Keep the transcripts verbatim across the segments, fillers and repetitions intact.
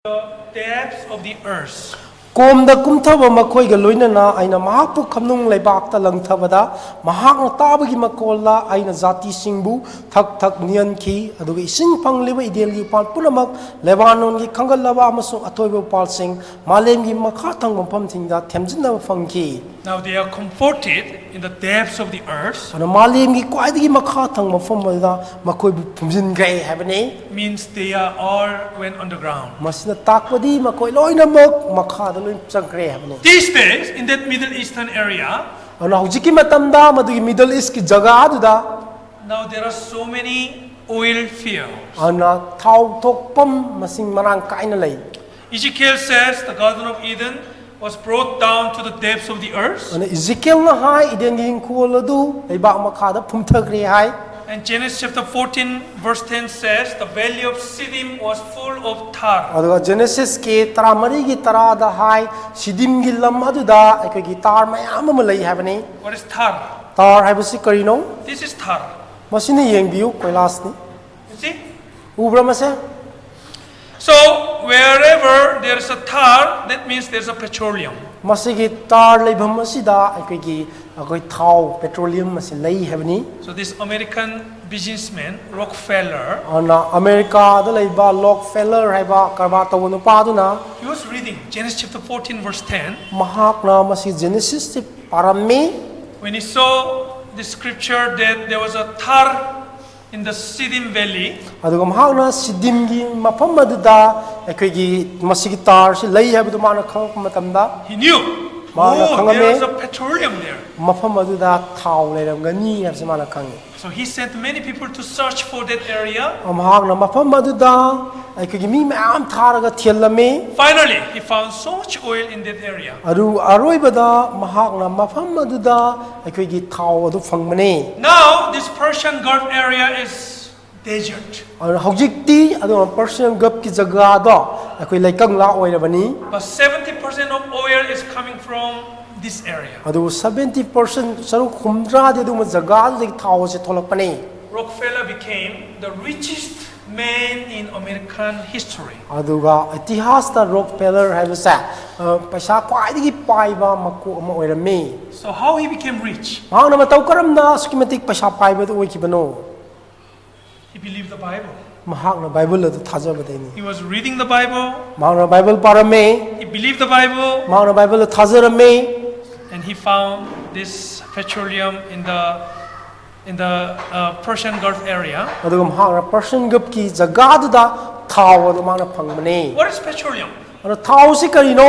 the depths of the earth. ꯀꯣꯝꯗ ꯀꯨꯝꯊꯕ ꯃꯈꯣꯏꯒ ꯂꯣꯏꯅꯅ ꯑꯩꯅ ꯃꯍꯥꯛꯄꯨ ꯈꯝꯅꯨꯡ ꯂꯩꯕꯥꯛꯇ ꯂꯪꯊꯕꯗ, ꯃꯍꯥꯛꯅ ꯇꯥꯕꯒꯤ ꯃꯈꯣꯜꯗ ꯑꯩꯅ ꯖꯥꯇꯤꯁꯤꯡꯕꯨ ꯊꯛ ꯊꯛ ꯅꯤꯍꯟꯈꯤ, ꯑꯗꯨꯒ ꯏꯁꯤꯡ ꯐꯪꯂꯤꯕ ꯏꯗꯦꯟꯒꯤ ꯎꯄꯥꯜ ꯄꯨꯝꯅꯃꯛ, ꯂꯦꯕꯥꯅꯣꯟꯒꯤ ꯈꯪꯒꯠꯂꯕ ꯑꯃꯁꯨꯡ ꯑꯊꯣꯏꯕ ꯎꯄꯥꯜꯁꯤꯡ, ꯃꯥꯂꯦꯝꯒꯤ ꯃꯈꯥ ꯊꯪꯕ ꯃꯐꯝꯁꯤꯡꯗ ꯊꯦꯝꯖꯤꯟꯅꯕ ꯐꯪꯈꯤ꯫ Now they are comforted in the depths of the earth. ꯑꯗꯨꯅ ꯃꯥꯂꯦꯝꯒꯤ ꯈ꯭ꯋꯥꯏꯗꯒꯤ ꯃꯈꯥ ꯊꯪꯕ ꯃꯐꯝ ꯑꯗꯨꯗ ꯃꯈꯣꯏꯕꯨ ꯐꯨꯝꯖꯤꯟꯈ꯭ꯔꯦ ꯍꯥꯏꯕꯅꯤ꯫ Means they are all went underground. ꯃꯁꯤꯅ ꯇꯥꯛꯄꯗꯤ ꯃꯈꯣꯏ ꯂꯣꯏꯅꯃꯛ ꯃꯈꯥꯗ ꯂꯣꯏ ꯆꯪꯈ꯭ꯔꯦ ꯍꯥꯏꯕꯅꯤ꯫ These days, in that Middle Eastern area, ꯑꯗꯨꯅ ꯍꯧꯖꯤꯛꯀꯤ ꯃꯇꯝꯗ ꯃꯗꯨꯒꯤ ꯃꯤꯗꯜ ꯏꯁꯀꯤ ꯖꯒꯥ ꯑꯗꯨꯗ now there are so many oil fields. ꯑꯗꯨꯅ ꯊꯥꯎ ꯊꯣꯛꯐꯝ ꯃꯁꯤꯡ ꯃꯔꯥꯡ ꯀꯥꯏꯅ ꯂꯩ꯫ Ezekiel says the Garden of Eden was brought down to the depths of the earth. ꯑꯗꯨꯅ ꯏꯖꯤꯀꯦꯜꯅ ꯍꯥꯏ, ꯏꯗꯦꯟꯒꯤ ꯏꯪꯈꯣꯜ ꯑꯗꯨ ꯂꯩꯕꯥꯛ ꯃꯈꯥꯗ ꯐꯨꯝꯊꯈ꯭ꯔꯦ ꯍꯥꯏ꯫ And Genesis chapter fourteen, verse ten says, the valley of Siddim was full of tar. ꯑꯗꯨꯒ ꯖꯦꯅꯦꯁꯤꯁꯀꯤ ꯇꯔꯥꯃꯔꯤꯒꯤ ꯇꯔꯥꯗ ꯍꯥꯏ, ꯁꯤꯗꯤꯝꯒꯤ ꯂꯝ ꯑꯗꯨꯗ ꯑꯩꯈꯣꯏꯒꯤ ꯇꯥꯔ ꯃꯌꯥꯝ ꯑꯃ ꯂꯩ ꯍꯥꯏꯕꯅꯤ꯫ What is tar? ꯇꯥꯔ ꯍꯥꯏꯕꯁꯤ ꯀꯔꯤꯅꯣ? This is tar. ꯃꯁꯤꯅ ꯌꯦꯡꯕꯤꯌꯨ, ꯀꯣꯏꯂꯥꯁꯅꯤ꯫ You see? ꯎꯕ꯭ꯔꯥ ꯃꯁꯦ? So wherever there is a tar, that means there's a petroleum. ꯃꯁꯤꯒꯤ ꯇꯥꯔ ꯂꯩꯐꯝ ꯑꯁꯤꯗ ꯑꯩꯈꯣꯏꯒꯤ, ꯑꯩꯈꯣꯏ ꯊꯥꯎ, ꯄꯦꯇ꯭ꯔꯣꯂꯤꯌꯝ ꯑꯁꯤ ꯂꯩ ꯍꯥꯏꯕꯅꯤ꯫ So this American businessman, Rockefeller, ꯑꯗꯨꯅ ꯑꯃꯦꯔꯤꯀꯥꯗ ꯂꯩꯕ ꯂꯣꯛ ꯐꯦꯂꯔ ꯍꯥꯏꯕ ꯀꯔꯕꯥꯔ ꯇꯧꯕ ꯅꯨꯄꯥꯗꯨꯅ he was reading Genesis chapter fourteen, verse ten. ꯃꯍꯥꯛꯅ ꯃꯁꯤ ꯖꯦꯅꯦꯁꯤꯁꯁꯤ ꯄꯥꯔꯝꯃꯤ꯫ When he saw the scripture that there was a tar in the Siddim valley, ꯑꯗꯨꯒ ꯃꯍꯥꯛꯅ ꯁꯤꯗꯤꯝꯒꯤ ꯃꯐꯝ ꯑꯗꯨꯗ ꯑꯩꯈꯣꯏꯒꯤ ꯃꯁꯤꯒꯤ ꯇꯥꯔꯁꯤ ꯂꯩ ꯍꯥꯏꯕꯗꯨ ꯃꯥꯅ ꯈꯪꯂꯛꯄ ꯃꯇꯝꯗ, he knew, Maana oh, khangame. There's a petroleum there. ꯃꯐꯝ ꯑꯗꯨꯗ ꯊꯥꯎ ꯂꯩꯔꯝꯒꯅꯤ ꯍꯥꯏꯕꯁꯤ ꯃꯥꯅ ꯈꯪꯉꯤ꯫ So he sent many people to search for that area. ꯃꯍꯥꯛꯅ ꯃꯐꯝ ꯑꯗꯨꯗ ꯑꯩꯈꯣꯏꯒꯤ ꯃꯤ ꯃꯌꯥꯝ ꯊꯥꯔꯒ ꯊꯤꯍꯜꯂꯝꯃꯤ꯫ Finally, he found so much oil in that area. ꯑꯗꯨ ꯑꯔꯣꯏꯕꯗ ꯃꯍꯥꯛꯅ ꯃꯐꯝ ꯑꯗꯨꯗ ꯑꯩꯈꯣꯏꯒꯤ ꯊꯥꯎ ꯑꯗꯨ ꯐꯪꯕꯅꯤ꯫ Now, this Persian Gulf area is desert. ꯑꯗꯨꯅ ꯍꯧꯖꯤꯛꯇꯤ ꯑꯗꯨꯒ ꯄꯔꯁꯤꯌꯟ ꯒꯜꯐꯀꯤ ꯖꯒꯥꯗꯣ ꯑꯩꯈꯣꯏ ꯂꯩꯀꯪꯂꯥ ꯑꯣꯏꯔꯕꯅꯤ꯫ But seventy percent of oil is coming from this area. ꯑꯗꯨꯕꯨ ꯁꯕꯦꯟꯇꯤ ꯄꯥꯔꯁꯦꯟ, ꯁꯔꯨꯛ ꯍꯨꯝꯗ꯭ꯔꯥꯗꯤ ꯑꯗꯨꯒꯨꯝꯕ ꯖꯒꯥꯗꯨꯗꯒꯤ ꯊꯥꯎ ꯑꯁꯤ ꯊꯣꯛꯂꯛꯄꯅꯤ꯫ Rockefeller became the richest man in American history. ꯑꯗꯨꯒ ꯏꯇꯤꯍꯥꯁꯇ ꯔꯣꯛ ꯐꯦꯂꯔ ꯍꯥꯏꯕꯁꯦ ꯑ, ꯄꯩꯁꯥ ꯈ꯭ꯋꯥꯏꯗꯒꯤ ꯄꯥꯏꯕ ꯃꯀꯣꯛ ꯑꯃ ꯑꯣꯏꯔꯝꯃꯤ꯫ So how he became rich? ꯃꯍꯥꯛꯅ ꯃꯇꯧ ꯀꯔꯝꯅ ꯑꯁꯨꯛꯀꯤ ꯃꯇꯤꯛ ꯄꯩꯁꯥ ꯄꯥꯏꯕꯗꯨ ꯑꯣꯏꯈꯤꯕꯅꯣ? He believed the Bible. ꯃꯍꯥꯛꯅ ꯕꯥꯏꯕꯜ ꯑꯗꯨ ꯊꯥꯖꯕꯗꯩꯅꯤ꯫ He was reading the Bible. ꯃꯍꯥꯛꯅ Bible ꯄꯥꯔꯝꯃꯤ꯫ He believed the Bible. ꯃꯍꯥꯛꯅ ꯕꯥꯏꯕꯜꯗ ꯊꯥꯖꯔꯝꯃꯤ꯫ And he found this petroleum in the in the uh, Persian Gulf area. ꯑꯗꯨꯒ ꯃꯍꯥꯛꯅ ꯄꯔꯁꯤꯌꯟ ꯒꯜꯐꯀꯤ ꯖꯒꯥꯗꯨꯗ ꯊꯥꯎ ꯑꯗꯨ ꯃꯍꯥꯛꯅ ꯐꯪꯕꯅꯤ꯫ What is petroleum? ꯑꯗꯣ ꯊꯥꯎꯁꯤ ꯀꯔꯤꯅꯣ?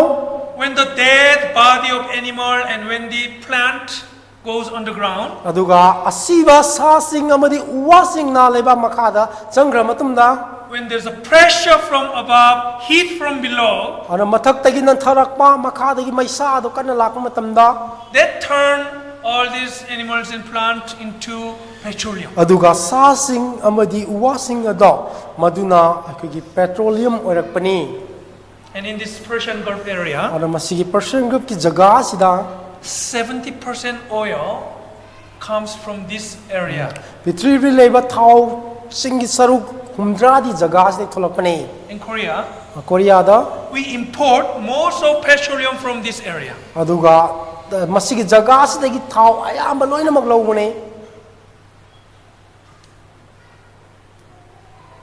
When the dead body of animal and when the plant goes on the ground, ꯑꯗꯨꯒ ꯑꯁꯤꯕ ꯁꯥꯁꯤꯡ ꯑꯃꯗꯤ ꯎ ꯋꯥꯁꯤꯡꯅ ꯂꯩꯕꯥꯛ ꯃꯈꯥꯗ ꯆꯪꯈ꯭ꯔ ꯃꯇꯨꯡꯗ, when there's a pressure from above, heat from below, ꯑꯗꯨꯅ ꯃꯊꯛꯇꯒꯤ ꯅꯟꯊꯔꯛꯄ, ꯃꯈꯥꯗꯒꯤ ꯃꯩꯁꯥꯗꯣ ꯀꯟꯅ ꯂꯥꯛꯄ ꯃꯇꯝꯗ, that turn all these animals and plant into petroleum. ꯑꯗꯨꯒ ꯁꯥꯁꯤꯡ ꯑꯃꯗꯤ ꯎ ꯋꯥꯁꯤꯡ ꯑꯗꯣ ꯃꯗꯨꯅ ꯑꯩꯈꯣꯏꯒꯤ petroleum ꯑꯣꯏꯔꯛꯄꯅꯤ꯫ And in this Persian Gulf area, ꯑꯗꯨꯅ ꯃꯁꯤꯒꯤ ꯄꯔꯁꯤꯌꯟ ꯒꯜꯐꯀꯤ ꯖꯒꯥ ꯑꯁꯤꯗ seventy percent oil comes from this area. ꯄ꯭ꯔꯤꯊꯤꯕꯤꯗ ꯂꯩꯕ ꯊꯥꯎꯁꯤꯡꯒꯤ ꯁꯔꯨꯛ ꯍꯨꯝꯗ꯭ꯔꯥꯗꯤ ꯖꯒꯥ ꯑꯁꯤꯗꯒꯤ ꯊꯣꯛꯂꯛꯄꯅꯤ꯫ In Korea, ꯀꯣꯔꯤꯌꯥꯗ we import most of petroleum from this area. ꯑꯗꯨꯒ ꯃꯁꯤꯒꯤ ꯖꯒꯥ ꯑꯁꯤꯗꯒꯤ ꯊꯥꯎ ꯑꯌꯥꯝꯕ ꯂꯣꯏꯅꯃꯛ ꯂꯧꯕꯅꯤ꯫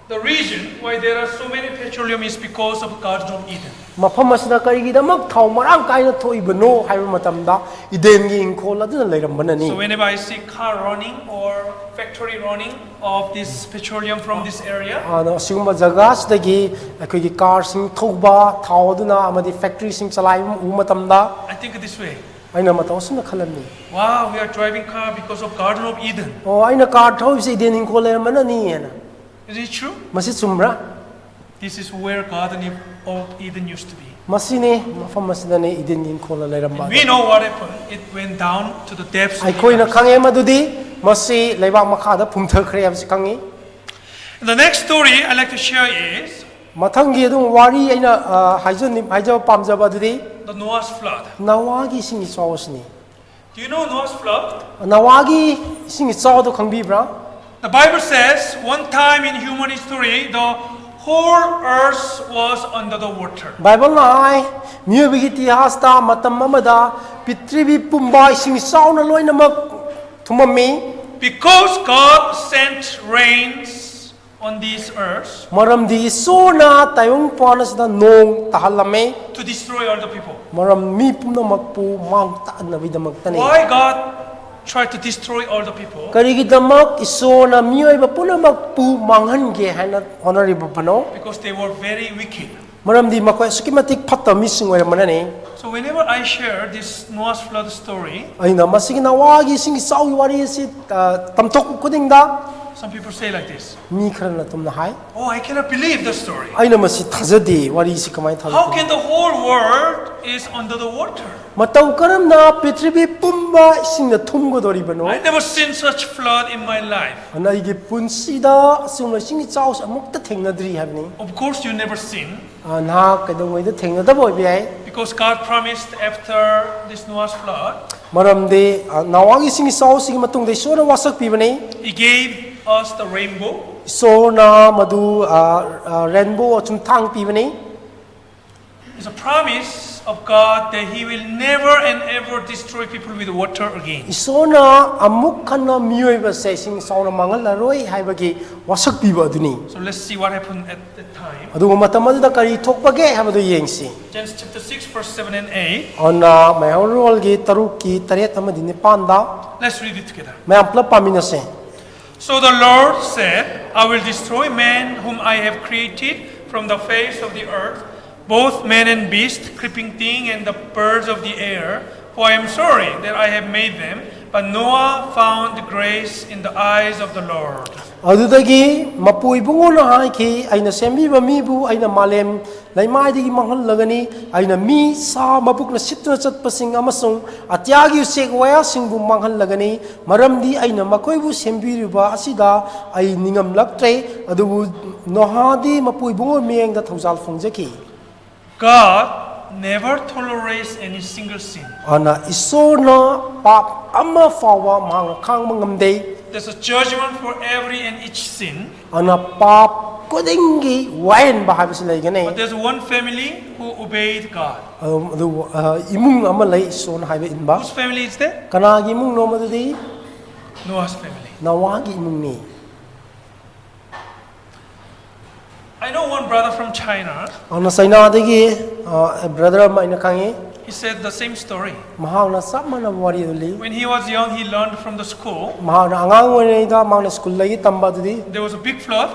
The reason why there are so many petroleum is because of Garden of Eden. ꯃꯐꯝ ꯑꯁꯤꯗ ꯀꯔꯤꯒꯤꯗꯃꯛ ꯊꯥꯎ ꯃꯔꯥꯡ ꯀꯥꯏꯅ ꯊꯣꯛꯏꯕꯅꯣ ꯍꯥꯏꯕ ꯃꯇꯝꯗ, ꯏꯗꯦꯟꯒꯤ ꯏꯪꯈꯣꯜ ꯑꯗꯨꯅ ꯂꯩꯔꯝꯕꯅꯅꯤ꯫ So whenever I see car running or factory running of this petroleum from this area, ꯑꯗꯣ ꯑꯁꯤꯒꯨꯝꯕ ꯖꯒꯥꯁꯤꯗꯒꯤ ꯑꯩꯈꯣꯏꯒꯤ ꯀꯥꯔꯁꯤꯡ ꯊꯧꯕ, ꯊꯥꯎ ꯑꯗꯨꯅ ꯑꯃꯗꯤ ꯐꯦꯛꯇ꯭ꯔꯤꯁꯤꯡ ꯆꯂꯥꯏꯕ ꯎꯕ ꯃꯇꯝꯗ, I think this way. ꯑꯩꯅ ꯃꯇꯧ ꯑꯁꯨꯝꯅ ꯈꯜꯂꯝꯃꯤ꯫ Wow, we are driving car because of Garden of Eden. ꯑꯣ, ꯑꯩꯅ ꯀꯥꯔ ꯊꯧꯔꯤꯕꯁꯤ ꯏꯗꯦꯟ ꯏꯪꯈꯣꯜ ꯂꯩꯔꯝꯕꯅꯅꯤ ꯍꯥꯏꯅ꯫ Is it true? ꯃꯁꯤ ꯆꯨꯝꯕ꯭ꯔꯥ? This is where Garden of Eden used to be. ꯃꯁꯤꯅꯤ, ꯃꯐꯝ ꯑꯁꯤꯗꯅꯤ ꯏꯗꯦꯟ ꯏꯪꯈꯣꯜꯗ ꯂꯩꯔꯝꯕ꯫ And we know what happened. It went down to the depths. Of ꯑꯩꯈꯣꯏꯅ the earth. ꯈꯪꯉꯦ ꯃꯗꯨꯗꯤ ꯃꯁꯤ ꯂꯩꯕꯥꯛ ꯃꯈꯥꯗ ꯄꯨꯝꯊꯈ꯭ꯔꯦ ꯍꯥꯏꯕꯁꯤ ꯈꯪꯉꯤ꯫ The next story I'd like to share is ꯃꯊꯪꯒꯤ ꯑꯗꯨꯝ ꯋꯥꯔꯤ ꯑꯩꯅ ꯑ, ꯍꯥꯏꯖꯅꯤꯡ ꯍꯥꯏꯖꯕ ꯄꯥꯝꯖꯕ ꯑꯗꯨꯗꯤ the Noah's flood. ꯅꯋꯥꯒꯤ ꯏꯁꯤꯡ ꯏꯆꯥꯎ ꯑꯁꯤꯅꯤ꯫ Do you know Noah's flood? ꯅꯋꯥꯒꯤ ꯏꯁꯤꯡ ꯏꯆꯥꯎꯗꯣ ꯈꯪꯕꯤꯕ꯭ꯔꯥ? The Bible says one time in human history, the whole earth was under the water. ꯕꯥꯏꯕꯜꯅ ꯍꯥꯏ, ꯃꯤꯑꯣꯏꯕꯒꯤ ꯏꯇꯤꯍꯥꯁꯇ ꯃꯇꯝ ꯑꯃꯗ ꯄ꯭ꯔꯤꯊꯤꯕꯤ ꯄꯨꯝꯕ ꯏꯁꯤꯡ ꯏꯆꯥꯎꯅ ꯂꯣꯏꯅꯃꯛ ꯊꯨꯝꯃꯝꯃꯤ꯫ Because God sent rains on this earth ꯃꯔꯝꯗꯤ ꯏꯁꯣꯔꯅ ꯇꯥꯏꯕꯪꯄꯥꯟ ꯑꯁꯤꯗ ꯅꯣꯡ ꯇꯥꯍꯜꯂꯝꯃꯤ꯫ to destroy all the people. ꯃꯔꯝ ꯃꯤ ꯄꯨꯝꯅꯃꯛꯄꯨ ꯃꯥꯡ ꯇꯥꯛꯅꯕꯒꯤꯗꯃꯛꯇꯅꯤ꯫ Why God tried to destroy all the people? ꯀꯔꯤꯒꯤꯗꯃꯛ ꯏꯁꯣꯔꯅ ꯃꯤꯑꯣꯏꯕ ꯄꯨꯝꯅꯃꯛꯄꯨ ꯃꯥꯡꯍꯟꯒꯦ ꯍꯥꯏꯅ ꯍꯣꯠꯅꯔꯤꯕꯅꯣ? Because they were very wicked. ꯃꯔꯝꯗꯤ ꯃꯈꯣꯏ ꯑꯁꯨꯛꯀꯤ ꯃꯇꯤꯛ ꯐꯠꯇꯕ ꯃꯤꯁꯤꯡ ꯑꯣꯏꯔꯝꯕꯅꯅꯤ꯫ So whenever I share this Noah's flood story, ꯑꯩꯅ ꯃꯁꯤꯒꯤ ꯅꯋꯥꯒꯤ ꯏꯁꯤꯡ ꯏꯆꯥꯎꯒꯤ ꯋꯥꯔꯤ ꯑꯁꯤ ꯑ, ꯇꯝꯊꯣꯛꯄ ꯈꯨꯗꯤꯡꯗ some people say like this, ꯃꯤ ꯈꯔꯅ ꯑꯗꯨꯝꯅ ꯍꯥꯏ, "Oh, I cannot believe the story. ꯑꯩꯅ ꯃꯁꯤ ꯊꯥꯖꯗꯦ, ꯋꯥꯔꯤꯁꯤ ꯀꯃꯥꯏꯅ How ꯊꯥꯖꯗꯦ? Can the whole world is under the water? ꯃꯇꯧ ꯀꯔꯝꯅ ꯄ꯭ꯔꯤꯊꯤꯕꯤ ꯄꯨꯝꯕ ꯏꯁꯤꯡꯅ ꯊꯨꯝꯒꯗꯧꯔꯤꯕꯅꯣ?" I never seen such flood in my life." ꯑꯗꯨꯅ ꯑꯩꯒꯤ ꯄꯨꯟꯁꯤꯗ ꯑꯁꯤꯒꯨꯝꯕ ꯏꯁꯤꯡ ꯏꯆꯥꯎꯁꯦ ꯑꯃꯨꯛꯇ ꯊꯦꯡꯅꯗ꯭ꯔꯤ ꯍꯥꯏꯕꯅꯤ꯫ Of course, you never seen, ꯑ, ꯅꯍꯥꯛ ꯀꯩꯗꯧꯉꯩꯗ ꯊꯦꯡꯅꯗꯕ ꯑꯣꯏꯕ ꯌꯥꯏ꯫ Because God promised after this Noah's flood, ꯃꯔꯝꯗꯤ ꯑ, ꯅꯋꯥꯒꯤ ꯏꯁꯤꯡ ꯏꯆꯥꯎꯁꯤꯒꯤ ꯃꯇꯨꯡꯗ ꯏꯁꯣꯔꯅ ꯋꯥꯁꯛ ꯄꯤꯕꯅꯤ꯫ He gave us the rainbow. ꯏꯁꯣꯔꯅ ꯃꯗꯨ ꯔꯦꯟꯕꯣ ꯑꯆꯨꯝꯊꯥꯡ ꯄꯤꯕꯅꯤ꯫ It's a promise of God that He will never and ever destroy people with water again. ꯏꯁꯣꯔꯅ ꯑꯃꯨꯛ ꯍꯟꯅ ꯃꯤꯑꯣꯏꯕꯁꯦ ꯏꯁꯤꯡ ꯏꯆꯥꯎꯅ ꯃꯥꯡꯍꯜꯂꯔꯣꯏ ꯍꯥꯏꯕꯒꯤ ꯋꯥꯁꯛ ꯄꯤꯕ ꯑꯗꯨꯅꯤ꯫ So let's see what happened at that time. ꯑꯗꯨꯒ ꯃꯇꯝ ꯑꯗꯨꯗ ꯀꯔꯤ ꯊꯣꯛꯄꯒꯦ ꯍꯥꯏꯕꯗꯨ ꯌꯦꯡꯁꯤ꯫ Genesis chapter six, verse seven and eight. ꯑꯗꯨꯅ ꯃꯩꯍꯧꯔꯣꯜꯒꯤ ꯇꯔꯨꯛꯀꯤ ꯇꯔꯦꯠ ꯑꯃꯗꯤ ꯅꯤꯄꯥꯟꯗ Let's read it together. ꯃꯌꯥꯝ ꯄꯨꯂꯞ ꯄꯥꯃꯤꯟꯅꯁꯦ꯫ So the Lord said, "I will destroy man whom I have created from the face of the earth, both man and beast, creeping thing, and the birds of the air, for I am sorry that I have made them." But Noah found grace in the eyes of the Lord. ꯑꯗꯨꯗꯒꯤ ꯃꯄꯨ ꯏꯕꯨꯡꯉꯣꯅ ꯍꯥꯏꯈꯤ, "ꯑꯩꯅ ꯁꯦꯝꯕꯤꯕ ꯃꯤꯕꯨ ꯑꯩꯅ ꯃꯥꯂꯦꯝ ꯂꯩꯃꯥꯏꯗꯒꯤ ꯃꯥꯡꯍꯜꯂꯒꯅꯤ꯫ ꯑꯩꯅ ꯃꯤ, ꯁꯥ, ꯃꯕꯨꯛꯅ ꯁꯤꯠꯇꯨꯅ ꯆꯠꯄꯁꯤꯡ ꯑꯃꯁꯨꯡ ꯑꯇꯤꯌꯥꯒꯤ ꯎꯆꯦꯛ ꯋꯥꯌꯥꯁꯤꯡꯕꯨ ꯃꯥꯡꯍꯜꯂꯒꯅꯤ, ꯃꯔꯝꯗꯤ ꯑꯩꯅ ꯃꯈꯣꯏꯕꯨ ꯁꯦꯝꯕꯤꯔꯤꯕ ꯑꯁꯤꯗ ꯑꯩ ꯅꯤꯡꯉꯝꯂꯛꯇ꯭ꯔꯦ꯫" ꯑꯗꯨꯕꯨ ꯅꯣꯍꯥꯗꯤ ꯃꯄꯨ ꯏꯕꯨꯡꯉꯣ ꯃꯤꯠꯌꯦꯡꯗ ꯊꯧꯖꯥꯜ ꯐꯣꯡꯖꯈꯤ꯫ God never tolerates any single sin. ꯑꯗꯨꯅ ꯏꯁꯣꯔꯅ ꯄꯥꯞ ꯑꯃ ꯐꯥꯎꯕ ꯃꯍꯥꯛꯅ ꯈꯥꯡꯕ ꯉꯝꯗꯦ꯫ There's a judgment for every and each sin. ꯑꯗꯨꯅ ꯄꯥꯞ ꯈꯨꯗꯤꯡꯒꯤ ꯋꯥꯌꯦꯟꯕ ꯍꯥꯏꯕꯁꯤ ꯂꯩꯒꯅꯤ꯫ But there's one family who obeyed God. ꯑꯗꯨ ꯑꯗꯨ, ꯑ, ꯏꯃꯨꯡ ꯑꯃ ꯂꯩ ꯏꯁꯣꯔꯅ ꯍꯥꯏꯕ ꯏꯟꯕ꯫ Whose family is that? ꯀꯅꯥꯒꯤ ꯏꯃꯨꯡꯅꯣ ꯃꯗꯨꯗꯤ? Noah's family. ꯅꯣꯋꯥꯒꯤ ꯏꯃꯨꯡꯅꯤ꯫ I know one brother from China. ꯑꯗꯨꯅ ꯆꯩꯅꯥꯗꯒꯤ ꯕ꯭ꯔꯗꯔ ꯑꯃ ꯑꯩꯅ ꯈꯪꯉꯤ꯫ He said the same story. ꯃꯍꯥꯛꯅ ꯆꯞ ꯃꯥꯟꯅꯕ ꯋꯥꯔꯤ ꯑꯗꯨ ꯂꯤ꯫ When he was young, he learned from the school. ꯃꯍꯥꯛꯅ ꯑꯉꯥꯡ ꯑꯣꯏꯔꯤꯉꯩꯗ ꯃꯍꯥꯛꯅ ꯁ꯭ꯀꯨꯜꯗꯒꯤ ꯇꯝꯕ ꯑꯗꯨꯗꯤ There was a big flood,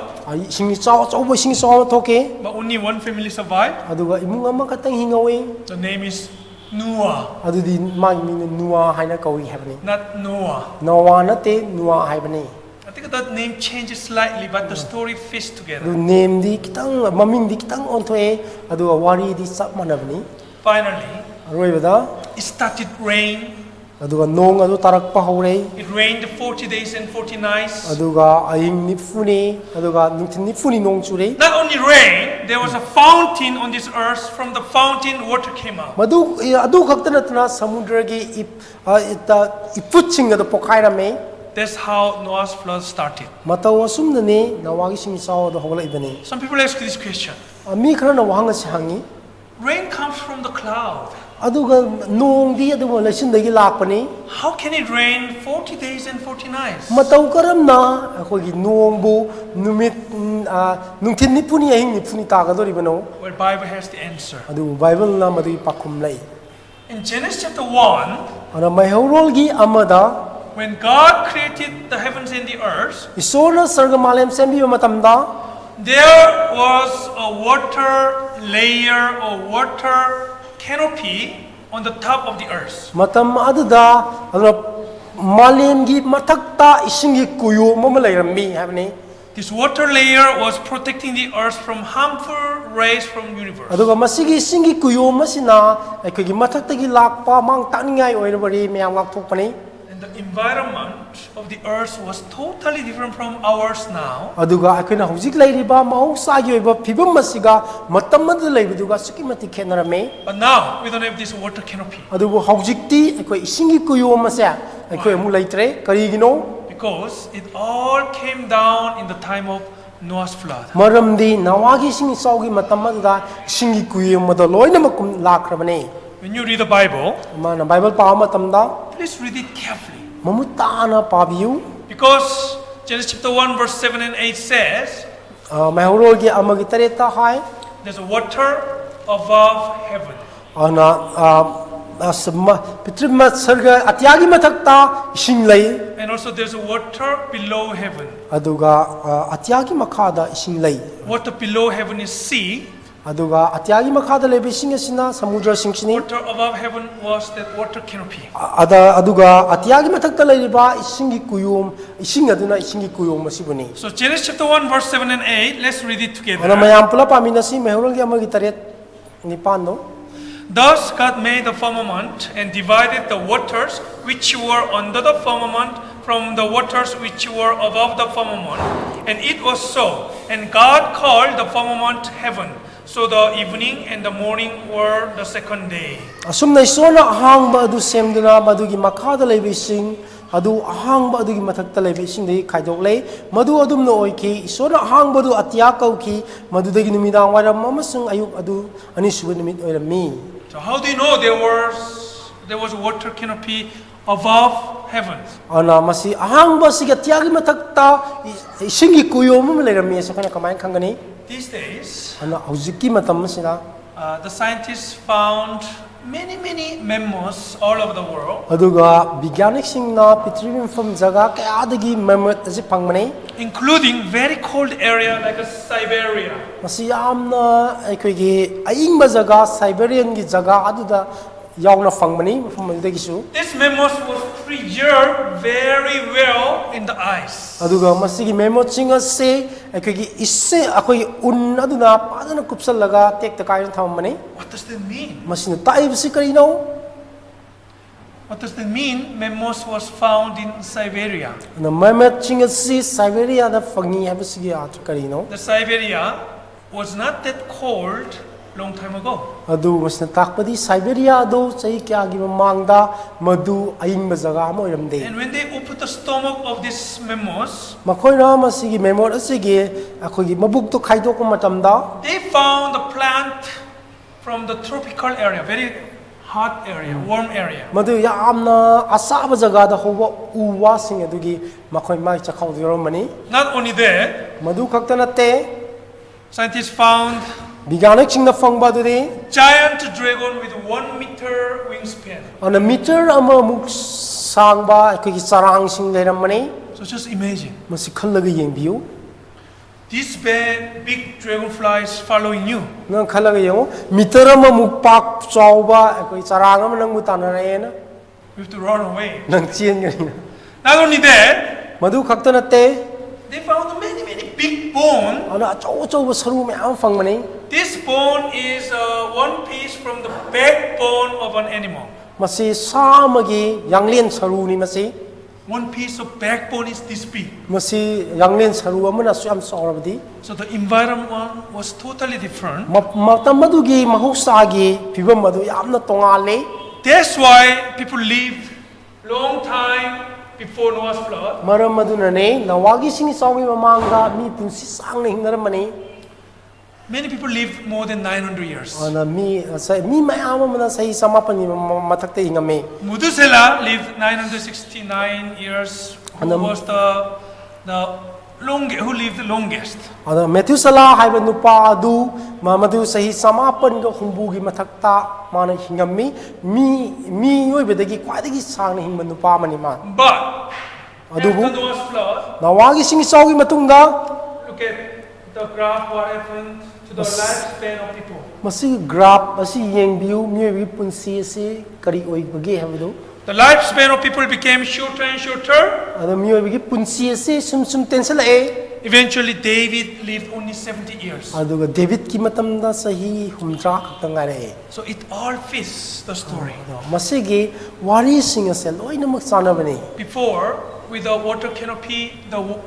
ꯏꯁꯤꯡ ꯏꯆꯥꯎ, ꯑꯆꯧꯕ ꯏꯁꯤꯡ ꯏꯆꯥꯎ ꯑꯃ ꯊꯣꯛꯈꯤ꯫ But only one family survived. ꯑꯗꯨꯒ ꯏꯃꯨꯡ ꯑꯃꯈꯛꯇꯪ ꯍꯤꯡꯍꯧꯏ꯫ The name is Noah, ꯑꯗꯨꯗꯤ ꯃꯥꯒꯤ ꯃꯤꯡꯅ ꯅꯨꯋꯥ ꯍꯥꯏꯅ ꯀꯧꯏ ꯍꯥꯏꯕꯅꯤ꯫ Not Noah. ꯅꯣꯋꯥ ꯅꯠꯇꯦ, ꯅꯨꯋꯥ ꯍꯥꯏꯕꯅꯤ꯫ I think that name changes slightly, but the story fits ꯑꯗꯨ together. ꯅꯦꯝꯗꯤ ꯈꯤꯇꯪ, ꯃꯃꯤꯡꯗꯤ ꯈꯤꯇꯪ ꯑꯣꯟꯊꯣꯛꯑꯦ, ꯑꯗꯨꯒ ꯋꯥꯔꯤꯗꯤ ꯆꯞ ꯃꯥꯟꯅꯕꯅꯤ꯫ Finally, ꯑꯔꯣꯏꯕꯗ it started rain. ꯑꯗꯨꯒ ꯅꯣꯡ ꯑꯗꯨ ꯇꯥꯔꯛꯄ ꯍꯧꯔꯦ꯫ It rained forty days and forty nights. ꯑꯗꯨꯒ ꯑꯍꯤꯡ ꯅꯤꯐꯨꯅꯤ, ꯑꯗꯨꯒ ꯅꯨꯡꯊꯤꯜ ꯅꯤꯐꯨꯅꯤ ꯅꯣꯡ ꯆꯨꯔꯦ꯫ Not only rain, there was a fountain on this earth. From the fountain, water came out. ꯃꯗꯨ, ꯑꯗꯨ ꯈꯛꯇ ꯅꯠꯇꯅ ꯁꯃꯨꯗ꯭ꯔꯒꯤ ꯏꯞ-, ꯑ, ꯏꯇ-, ꯏꯐꯨꯠꯁꯤꯡ ꯑꯗꯨ ꯄꯣꯈꯥꯏꯔꯝꯃꯦ꯫ That's how Noah's flood started. ꯃꯇꯧ ꯑꯁꯨꯝꯅꯅꯤ ꯅꯣꯋꯥꯒꯤ ꯏꯁꯤꯡ ꯏꯆꯥꯎ ꯑꯗꯨ ꯍꯧꯒꯠꯂꯛꯏꯕꯅꯤ꯫ Some people ask this question. ꯑ, ꯃꯤ ꯈꯔꯅ ꯋꯥꯍꯪ ꯑꯁꯤ ꯍꯪꯉꯤ, Rain comes from the cloud. ꯑꯗꯨꯒ ꯅꯣꯡꯗꯤ ꯑꯗꯨꯕꯨ ꯂꯩꯆꯤꯟꯗꯒꯤ ꯂꯥꯛꯄꯅꯤ꯫ How can it rain forty days and forty nights? ꯃꯇꯧ ꯀꯔꯝꯅ ꯑꯩꯈꯣꯏꯒꯤ ꯅꯣꯡꯕꯨ ꯅꯨꯃꯤꯠ, ꯎꯝ, ꯑ, ꯅꯨꯡꯊꯤꯜ ꯅꯤꯐꯨꯅꯤ, ꯑꯍꯤꯡ ꯅꯤꯐꯨꯅꯤ ꯇꯥꯒꯗꯧꯔꯤꯕꯅꯣ? Well, Bible has the answer. ꯑꯗꯨꯕꯨ ꯕꯥꯏꯕꯜꯅ ꯃꯗꯨꯒꯤ ꯄꯥꯎꯈꯨꯝ ꯂꯩ꯫ In Genesis chapter one, ꯑꯗꯨꯅ ꯃꯩꯍꯧꯔꯣꯜꯒꯤ ꯑꯃꯗ when God created the heavens and the earth, ꯏꯁꯣꯔꯅ ꯁꯔꯒ ꯃꯥꯂꯦꯝ ꯁꯦꯝꯕꯤꯕ ꯃꯇꯝꯗ there was a water layer or water canopy on the top of the earth. ꯃꯇꯝ ꯑꯗꯨꯗ ꯑꯗꯨꯅ ꯃꯥꯂꯦꯝꯒꯤ ꯃꯊꯛꯇ ꯏꯁꯤꯡꯒꯤ ꯀꯨꯌꯣꯝ ꯑꯃ ꯂꯩꯔꯝꯃꯤ ꯍꯥꯏꯕꯅꯤ꯫ This water layer was protecting the earth from harmful rays from universe. ꯑꯗꯨꯒ ꯃꯁꯤꯒꯤ ꯏꯁꯤꯡꯒꯤ ꯀꯨꯌꯣꯝ ꯑꯁꯤꯅ ꯑꯩꯈꯣꯏꯒꯤ ꯃꯊꯛꯇꯒꯤ ꯂꯥꯛꯄ ꯃꯥꯡ ꯇꯥꯛꯅꯤꯡꯉꯥꯏ ꯑꯣꯏꯔꯕ ꯔꯦ ꯃꯌꯥꯝ ꯉꯥꯛꯊꯣꯛꯄꯅꯤ꯫ And The environment of the earth was totally different from ours now. ꯑꯗꯨꯒ ꯑꯩꯈꯣꯏꯅ ꯍꯧꯖꯤꯛ ꯂꯩꯔꯤꯕ ꯃꯍꯧꯁꯥꯒꯤ ꯑꯣꯏꯕ ꯐꯤꯕꯝ ꯑꯁꯤꯒ ꯃꯇꯝ ꯑꯗꯨꯗ ꯂꯩꯕꯗꯨꯒ ꯑꯁꯨꯛꯀꯤ ꯃꯇꯤꯛ ꯈꯦꯠꯅꯔꯝꯃꯤ꯫ But now we don't have this water canopy. ꯑꯗꯨꯕꯨ ꯍꯧꯖꯤꯛꯇꯤ ꯑꯩꯈꯣꯏ ꯏꯁꯤꯡꯒꯤ ꯀꯨꯌꯣꯝ ꯑꯁꯦ ꯑꯩꯈꯣꯏ ꯑꯃꯨꯛ ꯂꯩꯇ꯭ꯔꯦ꯫ ꯀꯔꯤꯒꯤꯅꯣ? Because it all came down in the time of Noah's flood. ꯃꯔꯝꯗꯤ ꯅꯋꯥꯒꯤ ꯏꯁꯤꯡ ꯏꯆꯥꯎꯒꯤ ꯃꯇꯝ ꯑꯗꯨꯗ ꯏꯁꯤꯡꯒꯤ ꯀꯨꯌꯣꯝ ꯑꯗꯣ ꯂꯣꯏꯅꯃꯛ ꯀꯨꯝ ꯂꯥꯛꯈ꯭ꯔꯕꯅꯤ꯫ When you read the Bible, ꯃꯥꯅ ꯕꯥꯏꯕꯜ ꯄꯥꯕ ꯃꯇꯝꯗ please read it carefully. ꯃꯃꯨꯠ ꯇꯥꯅ ꯄꯥꯕꯤꯌꯨ꯫ Because Genesis chapter one verse seven and eight says, ꯑ, ꯃꯩꯍꯧꯔꯣꯜꯒꯤ ꯑꯃꯒꯤ ꯇꯔꯦꯠꯇ ꯍꯥꯏ, "There's water above heaven, ꯑꯗꯨꯅ ꯑ, ꯑ, ꯁ- ꯃ- ꯄꯤꯇ꯭ꯔꯤ ꯃ- ꯁꯔꯒ ꯑꯇꯤꯌꯥꯒꯤ ꯃꯊꯛꯇ ꯏꯁꯤꯡ ꯂꯩ, and also there's water below heaven." ꯑꯗꯨꯒ ꯑ, ꯑꯇꯤꯌꯥꯒꯤ ꯃꯈꯥꯗ ꯏꯁꯤꯡ ꯂꯩ꯫ Water below heaven is sea. ꯑꯗꯨꯒ ꯑꯇꯤꯌꯥꯒꯤ ꯃꯈꯥꯗ ꯂꯩꯕ ꯏꯁꯤꯡ ꯑꯁꯤꯅ ꯁꯃꯨꯗ꯭ꯔꯁꯤꯡꯁꯤꯅꯤ꯫ Water above heaven was that water canopy. ꯑ- ꯑꯗ ꯑꯗꯨꯒ ꯑꯇꯤꯌꯥꯒꯤ ꯃꯊꯛꯇ ꯂꯩꯔꯤꯕ ꯏꯁꯤꯡꯒꯤ ꯀꯨꯌꯣꯝ, ꯏꯁꯤꯡ ꯑꯗꯨꯅ ꯏꯁꯤꯡꯒꯤ ꯀꯨꯌꯣꯝ ꯑꯁꯤꯕꯨꯅꯤ꯫ So Genesis chapter one verse seven and eight, let's read it ꯑꯗꯨꯅ together. ꯃꯌꯥꯝ ꯄꯨꯂꯞ ꯄꯥꯃꯤꯟꯅꯁꯤ꯫ ꯃꯩꯍꯧꯔꯣꯜꯒꯤ ꯑꯃꯒꯤ ꯇꯔꯦꯠ ꯅꯤꯄꯥꯟꯗꯣ꯫ Thus God made the firmament and divided the waters which were under the firmament from the waters which were above the firmament. And it was so. And God called the firmament heaven. So the evening and the morning were the second day. ꯑꯁꯨꯝꯅ ꯏꯁꯣꯔꯅ ꯑꯍꯥꯡꯕ ꯑꯗꯨ ꯁꯦꯝꯗꯨꯅ ꯃꯗꯨꯒꯤ ꯃꯈꯥꯗ ꯂꯩꯕ ꯏꯁꯤꯡ ꯑꯗꯨ ꯑꯍꯥꯡꯕ ꯑꯗꯨꯒꯤ ꯃꯊꯛꯇ ꯂꯩꯕ ꯏꯁꯤꯡꯗꯒꯤ ꯈꯥꯏꯗꯣꯛꯂꯦ꯫ ꯃꯗꯨ ꯑꯗꯨꯝꯅ ꯑꯣꯏꯈꯤ꯫ ꯏꯁꯣꯔꯅ ꯑꯍꯥꯡꯕ ꯑꯗꯨ ꯑꯇꯤꯌꯥ ꯀꯧꯈꯤ꯫ ꯃꯗꯨꯗꯒꯤ ꯅꯨꯃꯤꯗꯥꯡ ꯋꯥꯏꯔꯝ ꯑꯃꯁꯨꯡ ꯑꯌꯨꯛ ꯑꯗꯨ ꯑꯅꯤꯁꯨꯕ ꯅꯨꯃꯤꯠ ꯑꯣꯏꯔꯝꯃꯤ꯫ So how do you know there was there was water canopy above heavens? ꯑꯗꯨꯅ ꯃꯁꯤ ꯑꯍꯥꯡꯕ ꯑꯁꯤꯒꯤ ꯑꯇꯤꯌꯥꯒꯤ ꯃꯊꯛꯇ ꯏꯁꯤꯡꯒꯤ ꯀꯨꯌꯣꯝ ꯑꯃ ꯂꯩꯔꯝꯃꯤ ꯍꯥꯏꯁꯤ ꯑꯩꯈꯣꯏꯅ ꯀꯃꯥꯏꯅ ꯈꯪꯒꯅꯤ? These days, ꯑꯗꯨꯅ ꯍꯧꯖꯤꯛꯀꯤ ꯃꯇꯝ ꯑꯁꯤꯗ uh, the scientists found many, many mammoths all over the world, ꯑꯗꯨꯒ ꯕꯤꯒ꯭ꯌꯥꯅꯤꯛꯁꯤꯡꯅ ꯄ꯭ꯔꯤꯊꯤꯕꯤ ꯃꯐꯝ ꯖꯒꯥ ꯀꯌꯥꯗꯒꯤ ꯃꯦꯃꯣꯠ ꯑꯁꯤ ꯐꯪꯕꯅꯤ꯫ Including very cold area like Siberia. ꯃꯁꯤ ꯌꯥꯝꯅ ꯑꯩꯈꯣꯏꯒꯤ ꯑꯏꯪꯕ ꯖꯒꯥ ꯁꯥꯏꯕꯦꯔꯤꯌꯟꯒꯤ ꯖꯒꯥ ꯑꯗꯨꯗ ꯌꯥꯎꯅ ꯐꯪꯕꯅꯤ, ꯃꯐꯝ ꯑꯗꯨꯗꯒꯤꯁꯨ꯫ This mammoth was preserved very well in the ice. ꯑꯗꯨꯒ ꯃꯁꯤꯒꯤ ꯃꯦꯃꯣꯠꯁꯤꯡ ꯑꯁꯤ ꯑꯩꯈꯣꯏꯒꯤ ꯏꯁꯤꯡ, ꯑꯩꯈꯣꯏꯒꯤ ꯎꯟ ꯑꯗꯨꯅ ꯐꯖꯅ ꯀꯨꯞꯁꯜꯂꯒ ꯇꯦꯛꯇ ꯀꯥꯏꯅ ꯊꯝꯃꯝꯕꯅꯤ꯫ What does that mean? ꯃꯁꯤꯅ ꯇꯥꯛꯏꯕꯁꯤ ꯀꯔꯤꯅꯣ? What does that mean? Mammoth was found in Siberia. ꯑꯗꯨꯅ ꯃꯦꯃꯦꯠꯁꯤꯡ ꯑꯁꯤ ꯁꯥꯏꯕꯦꯔꯤꯌꯥꯗ ꯐꯪꯉꯤ ꯍꯥꯏꯕꯁꯤꯒꯤ ꯑꯥꯔꯊ ꯀꯔꯤꯅꯣ? The Siberia was not that cold long time ago. ꯑꯗꯨ ꯃꯁꯤꯅ ꯇꯥꯛꯄꯗꯤ ꯁꯥꯏꯕꯦꯔꯤꯌꯥ ꯑꯗꯨ ꯆꯍꯤ ꯀꯌꯥꯒꯤ ꯃꯃꯥꯡꯗ ꯃꯗꯨ ꯑꯏꯪꯕ ꯖꯒꯥ ꯑꯃ ꯑꯣꯏꯔꯝꯗꯦ꯫ And when they opened the stomach of this mammoth, ꯃꯈꯣꯏꯅ ꯃꯁꯤꯒꯤ ꯃꯦꯃꯣꯠ ꯑꯁꯤꯒꯤ ꯑꯩꯈꯣꯏꯒꯤ ꯃꯕꯨꯛꯇꯣ ꯈꯥꯏꯗꯣꯛꯄ ꯃꯇꯝꯗ they found a plant from the tropical area, very hot area, warm area. ꯃꯗꯨ ꯌꯥꯝꯅ ꯑꯁꯥꯕ ꯖꯒꯥꯗ ꯍꯧꯕ ꯎ ꯋꯥꯁꯤꯡ ꯑꯗꯨꯒꯤ ꯃꯈꯣꯏ ꯃꯥꯏ ꯆꯥꯛꯈꯥꯎꯗ ꯌꯥꯎꯔꯝꯕꯅꯤ꯫ Not only that, ꯃꯗꯨ ꯈꯛꯇ ꯅꯠꯇꯦ, scientists found ꯕꯤꯒ꯭ꯌꯥꯅꯤꯛꯁꯤꯡꯅ ꯐꯪꯕ ꯑꯗꯨꯗꯤ giant dragon with one meter wingspan. ꯑꯗꯨꯅ ꯃꯤꯇꯔ ꯑꯃꯃꯨꯛ ꯁꯥꯡꯕ ꯑꯩꯈꯣꯏꯒꯤ ꯆꯔꯥꯡꯁꯤꯡ ꯂꯩꯔꯝꯕꯅꯤ꯫ So just imagine. ꯃꯁꯤ ꯈꯜꯂꯒ ꯌꯦꯡꯕꯤꯌꯨ꯫ This big, big dragonfly is following you. ꯅꯪ ꯈꯜꯂꯒ ꯌꯦꯡꯉꯨ, ꯃꯤꯇꯔ ꯑꯃꯃꯨꯛ ꯄꯥꯛ ꯆꯥꯎꯕ ꯑꯩꯈꯣꯏ ꯆꯔꯥꯡ ꯑꯃ ꯅꯪꯕꯨ ꯇꯥꯟꯅꯔꯛꯑꯦꯅ꯫ You have to run away. ꯅꯪ ꯆꯦꯟꯒꯅꯤ꯫ Not only that, ꯃꯗꯨ ꯈꯛꯇ ꯅꯠꯇꯦ, they found many, many big bone. ꯑꯗꯨꯅ ꯑꯆꯧ ꯑꯆꯧꯕ ꯁꯔꯨ ꯃꯌꯥꯝ ꯑꯃ ꯐꯪꯕꯅꯤ꯫ This bone is uh, one piece from the backbone of an animal. ꯃꯁꯤ ꯁꯥ ꯑꯃꯒꯤ ꯌꯥꯡꯂꯦꯟ ꯁꯔꯨꯅꯤ꯫ ꯃꯁꯤ One piece of backbone is this big. ꯃꯁꯤ ꯌꯥꯡꯂꯦꯟ ꯁꯔꯨ ꯑꯃꯅ ꯑꯁꯨꯛ ꯌꯥꯝ ꯆꯥꯎꯔꯕꯗꯤ꯫ So the environment was totally different. ꯃ- ꯃꯇꯝ ꯑꯗꯨꯒꯤ ꯃꯍꯧꯁꯥꯒꯤ ꯐꯤꯕꯝ ꯑꯗꯨ ꯌꯥꯝꯅ ꯇꯣꯉꯥꯜꯂꯤ꯫ That's why people lived long time before Noah's flood. ꯃꯔꯝ ꯑꯗꯨꯅꯅꯦ ꯅꯋꯥꯒꯤ ꯏꯁꯤꯡ ꯏꯆꯥꯎꯒꯤ ꯃꯃꯥꯡꯗ ꯃꯤ ꯄꯨꯟꯁꯤ ꯁꯥꯡꯅ ꯍꯤꯡꯅꯔꯝꯕꯅꯤ꯫ Many people lived more than nine hundred years. ꯑꯗꯨꯅ ꯃꯤ ꯉꯁꯥꯏ ꯃꯤ ꯃꯌꯥꯝ ꯑꯃꯅ ꯆꯍꯤ ꯆꯃꯥꯄꯟꯒꯤ ꯃ- ꯃ- ꯃꯊꯛꯇ ꯍꯤꯡꯉꯝꯃꯤ꯫ Methuselah lived nine hundred sixty-nine years, who Anam- was the, the long, who lived the longest. ꯑꯗꯣ ꯃꯦꯊꯨꯁꯂꯥ ꯍꯥꯏꯕ ꯅꯨꯄꯥ ꯑꯗꯨ ꯃ- ꯃꯗꯨ ꯆꯍꯤ ꯆꯃꯥꯄꯟꯒ ꯍꯨꯝꯐꯨꯒꯤ ꯃꯊꯛꯇ ꯃꯥꯅ ꯍꯤꯡꯉꯝꯃꯤ꯫ ꯃꯤ ꯃꯤꯑꯣꯏꯕꯗꯒꯤ ꯈ꯭ꯋꯥꯏꯗꯒꯤ ꯁꯥꯡꯅ ꯍꯤꯡꯕ ꯅꯨꯄꯥ ꯑꯃꯅꯤ ꯃꯥ꯫ But ꯑꯗꯨꯕꯨ after Noah's flood, ꯅꯋꯥꯒꯤ ꯏꯁꯤꯡ ꯏꯆꯥꯎꯒꯤ ꯃꯇꯨꯡꯗ look at the graph, what happened to the Mas- lifespan of people. ꯃꯁꯤꯒꯤ ꯒ꯭ꯔꯥꯐ ꯑꯁꯤ ꯌꯦꯡꯕꯤꯌꯨ, ꯃꯤꯑꯣꯏꯕꯒꯤ ꯄꯨꯟꯁꯤ ꯑꯁꯤ ꯀꯔꯤ ꯑꯣꯏꯕꯒꯦ ꯍꯥꯏꯕꯗꯨ꯫ The lifespan of people became shorter and shorter. ꯑꯗꯣ ꯃꯤꯑꯣꯏꯕꯒꯤ ꯄꯨꯟꯁꯤ ꯑꯁꯤ ꯁꯨꯝ ꯁꯨꯝ ꯇꯦꯟꯁꯤꯜꯂꯛꯑꯦ꯫ Eventually, David lived only seventy years. ꯑꯗꯨꯒ ꯗꯦꯕꯤꯠꯀꯤ ꯃꯇꯝꯗ ꯆꯍꯤ ꯍꯨꯝꯗ꯭ꯔꯥ ꯈꯛꯇ ꯉꯥꯏꯔꯛꯑꯦ꯫ So it all fits the story. ꯑꯗꯣ ꯃꯁꯤꯒꯤ ꯋꯥꯔꯤꯁꯤꯡ ꯑꯁꯦ ꯂꯣꯏꯅꯃꯛ ꯆꯥꯟꯅꯕꯅꯤ꯫ Before, with the water canopy, the w-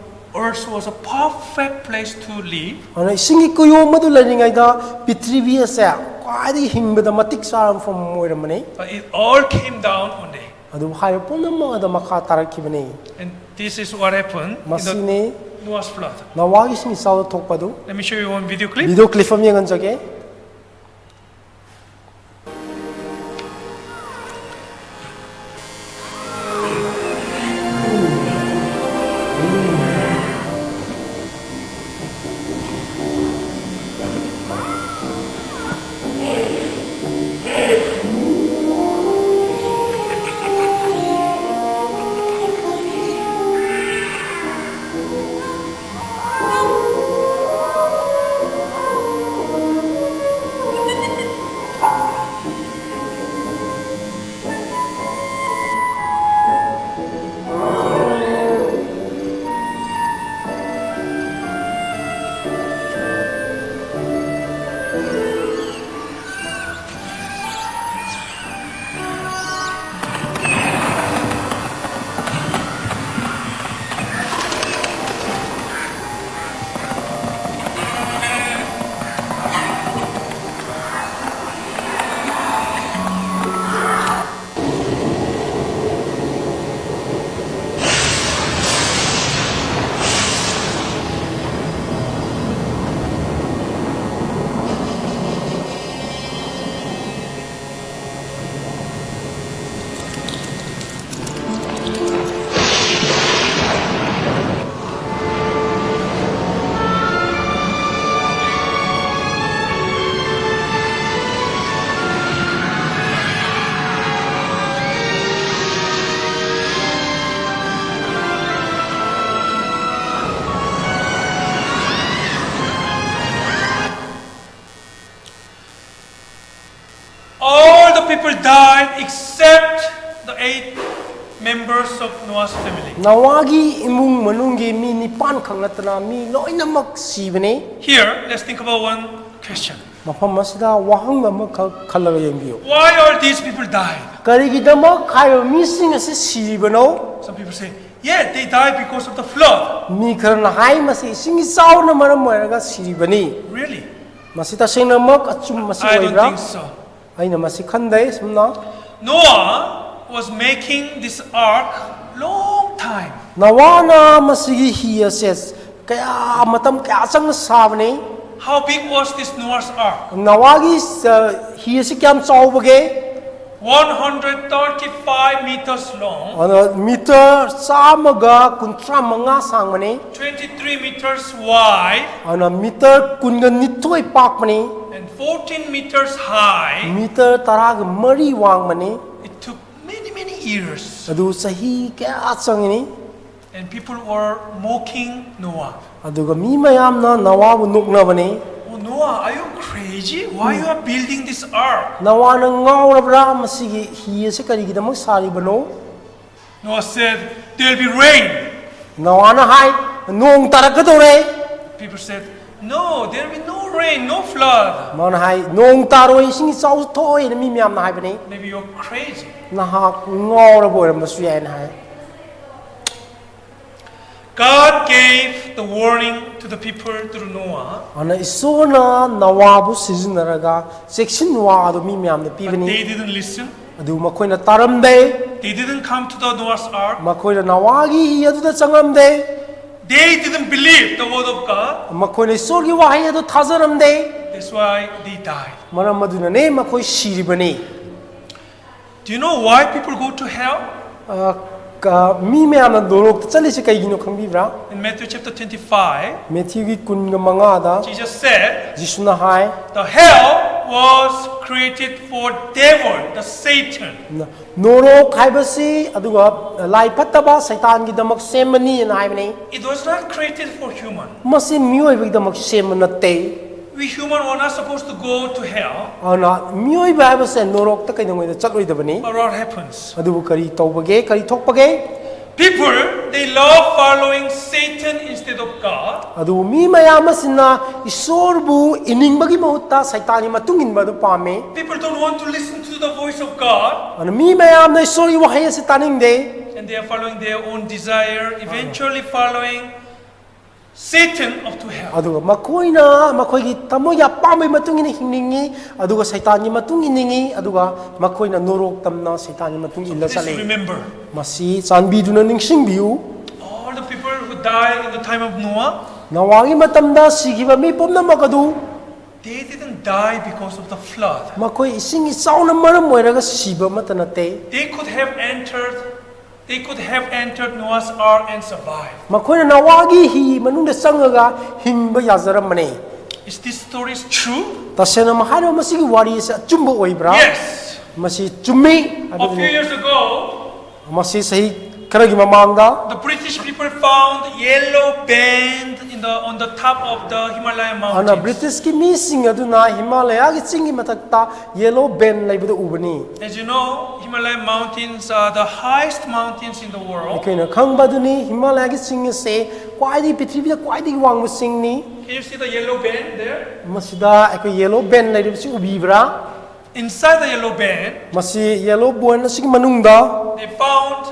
earth was a perfect place to live. ꯑꯗꯨꯅ ꯏꯁꯤꯡꯒꯤ ꯀꯨꯌꯣꯝ ꯑꯗꯨ ꯂꯩꯔꯤꯉꯩꯗ ꯄ꯭ꯔꯤꯊꯤꯕꯤ ꯑꯁꯦ ꯈ꯭ꯋꯥꯏꯗꯒꯤ ꯍꯤꯡꯕꯗ ꯃꯇꯤꯛ ꯆꯥꯔꯕ ꯃꯐꯝ ꯑꯃ ꯑꯣꯏꯔꯝꯕꯅꯤ꯫ But it all came down one day. ꯑꯗꯨꯕꯨ ꯍꯥꯏꯔꯤꯕ ꯄꯨꯝꯅꯃꯛ ꯑꯗ ꯃꯈꯥ ꯇꯥꯔꯛꯈꯤꯕꯅꯤ꯫ And this is what happened in the ꯃꯁꯤꯅꯤ Noah's flood. ꯅꯣꯋꯥꯒꯤ ꯏꯁꯤꯡ ꯏꯆꯥꯎꯗ ꯊꯣꯛꯄꯗꯨ꯫ Let me show you one video clip. Video clip ꯑꯃ ꯌꯦꯡꯍꯟꯖꯒꯦ꯫ All the people died except the eight members of Noah's family. ꯅꯋꯥꯒꯤ ꯏꯃꯨꯡ ꯃꯅꯨꯡꯒꯤ ꯃꯤ ꯅꯤꯄꯥꯟ ꯈꯛ ꯅꯠꯇꯅ ꯃꯤ ꯂꯣꯏꯅꯃꯛ ꯁꯤꯕꯅꯤ꯫ Here, let's think about one question. ꯃꯐꯝ ꯑꯁꯤꯗ ꯋꯥꯍꯪ ꯑꯃꯈꯛ ꯈꯜꯂꯒ ꯌꯦꯡꯕꯤꯌꯨ꯫ Why all these people died? ꯀꯔꯤꯒꯤꯗꯃꯛ ꯍꯥꯏꯔꯤꯕ ꯃꯤꯁꯤꯡ ꯑꯁꯤ ꯁꯤꯔꯤꯕꯅꯣ? Some people say, yeah, they died because of the flood. ꯃꯤ ꯈꯔꯅ ꯍꯥꯏ, ꯃꯁꯤ ꯏꯁꯤꯡ ꯏꯆꯥꯎꯅ ꯃꯔꯝ ꯑꯣꯏꯔꯒ ꯁꯤꯔꯤꯕꯅꯤ꯫ Really? ꯃꯁꯤ ꯇꯁꯦꯡꯅꯃꯛ ꯑꯆꯨꯝ ꯃꯁꯤ I don't ꯑꯣꯏꯕ꯭ꯔꯥ? Think so. ꯑꯩꯅ ꯃꯁꯤ ꯈꯟꯗꯦ꯫ ꯁꯨꯝꯅ Noah was making this ark long time. ꯅꯋꯥꯅ ꯃꯁꯤꯒꯤ ꯍꯤ ꯑꯁꯦ ꯀꯌꯥ, ꯃꯇꯝ ꯀꯌꯥ ꯆꯪꯅ ꯁꯥꯕꯅꯤ꯫ How big was this Noah's ark? ꯅꯋꯥꯒꯤ ꯑ, ꯍꯤ ꯑꯁꯤ ꯀꯌꯥꯝ ꯆꯥꯎꯕꯒꯦ? one hundred thirty-five meters long, ꯑꯗꯣ ꯃꯤꯇꯔ ꯆꯥꯝꯃꯒ ꯀꯨꯟꯊ꯭ꯔꯥ ꯃꯉꯥ ꯁꯥꯡꯕꯅꯤ꯫ twenty-three meters wide, ꯑꯗꯨꯅ ꯃꯤꯇꯔ ꯀꯨꯟꯒ ꯅꯤꯊꯣꯏ ꯄꯥꯛꯄꯅꯤ꯫ and fourteen meters high. Metre ꯇꯔꯥꯒ ꯃꯔꯤ ꯋꯥꯡꯕꯅꯤ꯫ It took many, many years. ꯑꯗꯨ ꯆꯍꯤ ꯀꯌꯥ ꯆꯪꯉꯤꯅꯤ꯫ And people were mocking Noah. ꯑꯗꯨꯒ ꯃꯤ ꯃꯌꯥꯝꯅ ꯅꯋꯥꯕꯨ ꯅꯣꯛꯅꯕꯅꯤ꯫ Oh, Noah, are you crazy? Why you are building this ark? ꯅꯋꯥꯅ ꯉꯥꯎꯔꯕ꯭ꯔꯥ? ꯃꯁꯤꯒꯤ ꯍꯤ ꯑꯁꯤ ꯀꯔꯤꯒꯤꯗꯃꯛ ꯁꯥꯔꯤꯕꯅꯣ? Noah said, there'll be rain. ꯅꯋꯥꯅ ꯍꯥꯏ, "ꯅꯣꯡ ꯇꯥꯔꯛꯀꯗꯧꯔꯦ"꯫ People said, no, there'll be no rain, no flood. ꯃꯥꯅ ꯍꯥꯏ, "ꯅꯣꯡ ꯇꯥꯔꯣꯏ, ꯏꯁꯤꯡ ꯏꯆꯥꯎ ꯊꯣꯛꯑꯣꯏꯅ" ꯃꯤ ꯃꯌꯥꯝꯅ ꯍꯥꯏꯕꯅꯤ꯫ Maybe you're crazy. ꯅꯍꯥꯛ ꯉꯥꯎꯔꯕ ꯑꯣꯏꯔꯝꯕꯁꯨ ꯌꯥꯏꯅ ꯍꯥꯏ꯫ God gave the warning to the people through Noah. ꯑꯗꯨꯅ ꯏꯁꯣꯔꯅ ꯅꯋꯥꯕꯨ ꯁꯤꯖꯤꯟꯅꯔꯒ ꯆꯦꯛꯁꯤꯟ ꯋꯥ ꯑꯗꯨ ꯃꯤ ꯃꯌꯥꯝꯗ But ꯄꯤꯕꯅꯤ꯫ They didn't listen. ꯑꯗꯨ ꯃꯈꯣꯏꯅ ꯇꯥꯔꯝꯗꯦ꯫ They didn't come to the Noah's ark. ꯃꯈꯣꯏꯅ ꯅꯋꯥꯒꯤ ꯍꯤ ꯑꯗꯨꯗ ꯆꯪꯉꯝꯗꯦ꯫ They didn't believe the word of God. ꯃꯈꯣꯏꯅ ꯏꯁꯣꯔꯒꯤ ꯋꯥꯍꯩ ꯑꯗꯨ ꯊꯥꯖꯔꯝꯗꯦ꯫ That's why they died. ꯃꯔꯝ ꯑꯗꯨꯅꯅꯦ ꯃꯈꯣꯏ ꯁꯤꯔꯤꯕꯅꯤ꯫ Do you know why people go to hell? ꯑ, ꯀ- ꯃꯤ ꯃꯌꯥꯝꯅ ꯅꯣꯔꯣꯛꯇ ꯆꯠꯂꯤꯁꯦ ꯀꯩꯒꯤꯅꯣ ꯈꯪꯕꯤꯕ꯭ꯔꯥ? In Matthew chapter twenty-five, ꯃꯦꯊ꯭ꯌꯨꯒꯤ ꯀꯨꯟꯒ ꯃꯉꯥꯗ Jesus said, ꯖꯤꯁꯨꯅ high, the hell was created for devil, the Satan. ꯅ- ꯅꯣꯔꯣꯛ ꯍꯥꯏꯕꯁꯤ ꯑꯗꯨꯒ ꯂꯥꯏ ꯐꯠꯇꯕ ꯁꯩꯇꯥꯟꯒꯤꯗꯃꯛ ꯁꯦꯝꯕꯅꯤꯅ ꯍꯥꯏꯕꯅꯤ꯫ It was not created for human. ꯃꯁꯤ ꯃꯤꯑꯣꯏꯕꯒꯤꯗꯃꯛ ꯁꯦꯝꯕ ꯅꯠꯇꯦ꯫ We human are not supposed to go to hell. ꯑꯗꯨꯅ ꯃꯤꯑꯣꯏꯕ ꯍꯥꯏꯕꯁꯦ ꯅꯣꯔꯣꯛꯇ ꯀꯩꯗꯧꯉꯩꯗ ꯆꯠꯂꯣꯏꯗꯕꯅꯤ꯫ But what happens? ꯑꯗꯨꯕꯨ ꯀꯔꯤ ꯇꯧꯕꯒꯦ, ꯀꯔꯤ ꯊꯣꯛꯄꯒꯦ? People, they love following Satan instead of God. ꯑꯗꯨꯕꯨ ꯃꯤ ꯃꯌꯥꯝ ꯑꯁꯤꯅ ꯏꯁꯣꯔꯕꯨ ꯏꯅꯤꯡꯕꯒꯤ ꯃꯍꯨꯠꯇ ꯁꯩꯇꯥꯟꯒꯤ ꯃꯇꯨꯡ ꯏꯟꯕ ꯑꯗꯨ ꯄꯥꯝꯃꯤ꯫ People don't want to listen to the voice of God. ꯑꯗꯨꯅ ꯃꯤ ꯃꯌꯥꯝꯅ ꯏꯁꯣꯔꯒꯤ ꯋꯥꯍꯩ ꯑꯁꯤ ꯇꯥꯅꯤꯡꯗꯦ꯫ And they are following their own desire, eventually following Satan up to hell. ꯑꯗꯨꯒ ꯃꯈꯣꯏꯅ ꯃꯈꯣꯏꯒꯤ ꯊꯃꯣꯏꯒꯤ ꯑꯄꯥꯝꯕꯒꯤ ꯃꯇꯨꯡ ꯏꯟꯅ ꯍꯤꯡꯅꯤꯡꯉꯤ, ꯑꯗꯨꯒ ꯁꯩꯇꯥꯟꯒꯤ ꯃꯇꯨꯡ ꯏꯟꯅꯤꯡꯉꯤ, ꯑꯗꯨꯒ ꯃꯈꯣꯏꯅ ꯅꯣꯔꯣꯛ ꯇꯝꯅ ꯁꯩꯇꯥꯟꯒꯤ ꯃꯇꯨꯡ ꯏꯜꯂ Please ꯆꯠꯂꯤ꯫ Remember, ꯃꯁꯤ ꯆꯥꯟꯕꯤꯗꯨꯅ ꯅꯤꯡꯁꯤꯡꯕꯤꯌꯨ꯫ All the people who died in the time of Noah, ꯅꯣꯋꯥꯒꯤ ꯃꯇꯝꯗ ꯁꯤꯈꯤꯕ ꯃꯤ ꯄꯨꯝꯅꯃꯛ ꯑꯗꯨ they didn't die because of the flood. ꯃꯈꯣꯏ ꯏꯁꯤꯡ ꯏꯆꯥꯎꯅ ꯃꯔꯝ ꯑꯣꯏꯔꯒ ꯁꯤꯕ ꯑꯃꯠꯇ ꯅꯠꯇꯦ꯫ They could have entered, they could have entered Noah's ark and survived. ꯃꯈꯣꯏꯅ ꯅꯣꯋꯥꯒꯤ ꯍꯤ ꯃꯅꯨꯡꯗ ꯆꯪꯉꯒ ꯍꯤꯡꯕ ꯌꯥꯖꯔꯝꯕꯅꯤ꯫ Is this story is true? ꯇꯁꯦꯡꯅ ꯍꯥꯏꯔꯕ ꯃꯁꯤꯒꯤ ꯋꯥꯔꯤ ꯑꯁꯤ ꯑꯆꯨꯝꯕ ꯑꯣꯏꯕ꯭ꯔꯥ? Yes. ꯃꯁꯤ ꯆꯨꯝꯃꯤ A few ꯍꯥꯏꯕꯗꯨꯅꯤ꯫ Years ago, ꯃꯁꯤ ꯆꯍꯤ ꯈꯔꯒꯤ ꯃꯃꯥꯡꯗ the British people found yellow band in the, on the top of the Himalaya ꯑꯗꯨꯅ mountains. ꯕ꯭ꯔꯤꯇꯤꯁꯀꯤ ꯃꯤꯁꯤꯡ ꯑꯗꯨꯅ ꯍꯤꯃꯥꯂꯌꯥꯒꯤ ꯆꯤꯡꯒꯤ ꯃꯊꯛꯇ ꯌꯦꯂꯣ ꯕꯦꯟ ꯂꯩꯕꯗꯨ ꯎꯕꯅꯤ꯫ As you know, Himalaya mountains are the highest mountains in the world. ꯑꯩꯈꯣꯏꯅ ꯈꯪꯕ ꯑꯗꯨꯅꯤ, ꯍꯤꯃꯥꯂꯌꯥꯒꯤ ꯆꯤꯡ ꯑꯁꯦ ꯈ꯭ꯋꯥꯏꯗꯒꯤ, ꯄ꯭ꯔꯤꯊꯤꯕꯤꯗ ꯈ꯭ꯋꯥꯏꯗꯒꯤ ꯋꯥꯡꯕ ꯆꯤꯡꯅꯤ꯫ Can you see the yellow band there? ꯃꯁꯤꯗ ꯑꯩꯈꯣꯏ ꯌꯦꯂꯣ ꯕꯦꯟ ꯂꯩꯔꯤꯕꯁꯤ ꯎꯕꯤꯕ꯭ꯔꯥ? Inside the yellow band, ꯃꯁꯤ ꯌꯦꯂꯣ ꯕꯦꯟ ꯑꯁꯤꯒꯤ ꯃꯅꯨꯡꯗ they found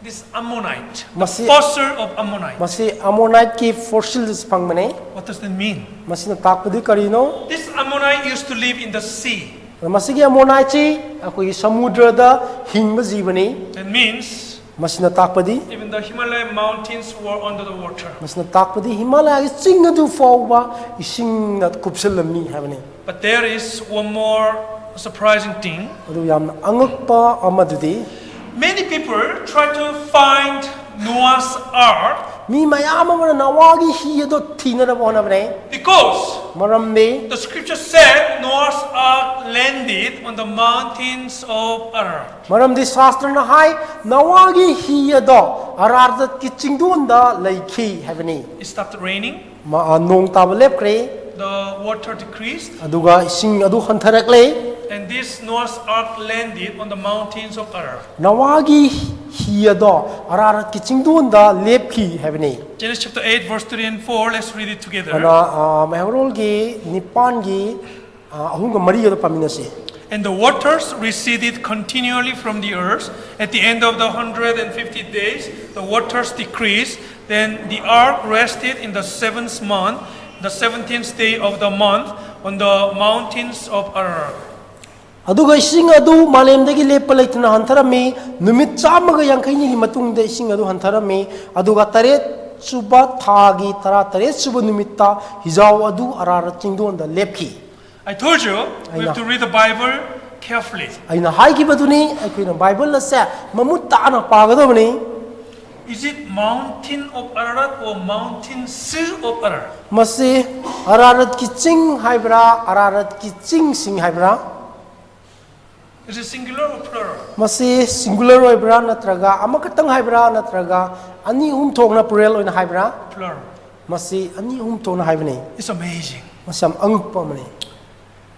this ammonite, the Masi- fossil of ammonite. ꯃꯁꯤ ꯑꯃꯣꯅꯥꯏꯠꯀꯤ ꯐꯣꯁꯤꯜ ꯐꯪꯕꯅꯤ꯫ What does that mean? ꯃꯁꯤꯅ ꯇꯥꯛꯄꯗꯤ ꯀꯔꯤꯅꯣ? This ammonite used to live in the sea. ꯃꯁꯤꯒꯤ ꯑꯃꯣꯅꯥꯏꯠꯁꯤ ꯑꯩꯈꯣꯏꯒꯤ ꯁꯃꯨꯗ꯭ꯔꯗ ꯍꯤꯡꯕ ꯖꯤꯕꯅꯤ꯫ That means ꯃꯁꯤꯅ ꯇꯥꯛꯄꯗꯤ even the Himalayan mountains were under the water. ꯃꯁꯤꯅ ꯇꯥꯛꯄꯗꯤ ꯍꯤꯃꯥꯂꯌꯥꯒꯤ ꯆꯤꯡ ꯑꯗꯨ ꯐꯥꯎꯕ ꯏꯁꯤꯡꯅ ꯀꯨꯞꯁꯤꯜꯂꯝꯃꯤ ꯍꯥꯏꯕꯅꯤ꯫ But there is one more surprising thing. ꯑꯗꯨ ꯌꯥꯝꯅ ꯑꯉꯛꯄ ꯑꯃꯗꯨꯗꯤ Many people try to find Noah's ark ꯃꯤ ꯃꯌꯥꯝ ꯑꯃꯅ ꯅꯣꯋꯥꯒꯤ ꯍꯤ ꯑꯗꯨ ꯊꯤꯅꯅꯕ ꯍꯣꯠꯅꯕꯅꯦ꯫ because ꯃꯔꯝꯗꯤ the scripture said Noah's ark landed on the mountains of Ararat. ꯃꯔꯝꯗꯤ ꯁꯥꯁꯇ꯭ꯔꯅ ꯍꯥꯏ, ꯅꯣꯋꯥꯒꯤ ꯍꯤ ꯑꯗꯣ ꯑꯔꯥꯔꯗꯠꯀꯤ ꯆꯤꯡꯗꯣꯟꯗ ꯂꯩꯈꯤ ꯍꯥꯏꯕꯅꯤ꯫ It stopped raining. ꯃ- ꯑ, ꯅꯣꯡ ꯇꯥꯕ ꯂꯦꯞꯈ꯭ꯔꯦ꯫ The water decreased, ꯑꯗꯨꯒ ꯏꯁꯤꯡ ꯑꯗꯨ ꯍꯟꯊꯔꯛꯂꯦ꯫ And this Noah's ark landed on the mountains of Ararat. ꯅꯋꯥꯒꯤ ꯍꯤ ꯑꯗꯣ ꯑꯔꯥꯔꯠꯀꯤ ꯆꯤꯡꯗꯣꯟꯗ ꯂꯦꯞꯈꯤ ꯍꯥꯏꯕꯅꯤ꯫ Genesis chapter eight, verse three and four, let's read it together. ꯑꯗꯨꯅ ꯑ, ꯃꯩꯍꯧꯔꯣꯜꯒꯤ ꯅꯤꯄꯥꯟꯒꯤ ꯑ, ꯑꯍꯨꯝꯒ ꯃꯔꯤꯒꯗꯣ ꯄꯥꯃꯤꯟꯅꯁꯤ꯫ And the waters receded continually from the earth. At the end of the hundred and fifty days, the waters decreased. Then the ark rested in the seventh month, the seventeenth day of the month, on the mountains of Ararat. ꯑꯗꯨꯒ ꯏꯁꯤꯡ ꯑꯗꯨ ꯃꯥꯂꯦꯝꯗꯒꯤ ꯂꯦꯞꯄ ꯂꯩꯇꯅ ꯍꯟꯊꯔꯝꯃꯤ꯫ ꯅꯨꯃꯤꯠ ꯆꯥꯝꯃꯒ ꯌꯥꯡꯈꯩꯅꯤꯒꯤ ꯃꯇꯨꯡꯗ ꯏꯁꯤꯡ ꯑꯗꯨ ꯍꯟꯊꯔꯝꯃꯤ꯫ ꯑꯗꯨꯒ ꯇꯔꯦꯠ ꯁꯨꯕ ꯊꯥꯒꯤ ꯇꯔꯥ ꯇꯔꯦꯠ ꯁꯨꯕ ꯅꯨꯃꯤꯠꯇ ꯍꯤꯖꯥꯎ ꯑꯗꯨ ꯑꯔꯥꯔꯠ ꯆꯤꯡꯗꯣꯟꯗ ꯂꯦꯞꯈꯤ꯫ I told you we have to read the Bible carefully. ꯑꯩꯅ ꯍꯥꯏꯈꯤꯕꯗꯨꯅꯤ, ꯑꯩꯈꯣꯏꯅ ꯕꯥꯏꯕꯜ ꯑꯁꯦ ꯃꯃꯨꯠ ꯇꯥꯅ ꯄꯥꯒꯗꯕꯅꯤ꯫ Is it mountain of Ararat or mountains of Ararat? ꯃꯁꯤ ꯑꯔꯥꯔꯠꯀꯤ ꯆꯤꯡ ꯍꯥꯏꯕ꯭ꯔꯥ, ꯑꯔꯥꯔꯠꯀꯤ ꯆꯤꯡꯁꯤꯡ ꯍꯥꯏꯕ꯭ꯔꯥ? Is it singular or plural? ꯃꯁꯤ ꯁꯤꯡꯒꯨꯂꯔ ꯑꯣꯏꯕ꯭ꯔꯥ, ꯅꯠꯇ꯭ꯔꯒ ꯑꯃꯈꯛꯇꯪ ꯍꯥꯏꯕ꯭ꯔꯥ, ꯅꯠꯇ꯭ꯔꯒ ꯑꯅꯤ ꯑꯍꯨꯝ ꯊꯣꯛꯅ ꯄ꯭ꯂꯨꯔꯦꯜ ꯑꯣꯏꯅ ꯍꯥꯏꯕ꯭ꯔꯥ? Plural. ꯃꯁꯤ ꯑꯅꯤ ꯑꯍꯨꯝ ꯊꯣꯛꯅ ꯍꯥꯏꯕꯅꯤ꯫ It's amazing. ꯃꯁꯤ ꯌꯥꯝ ꯑꯉꯛꯄ ꯑꯃꯅꯤ꯫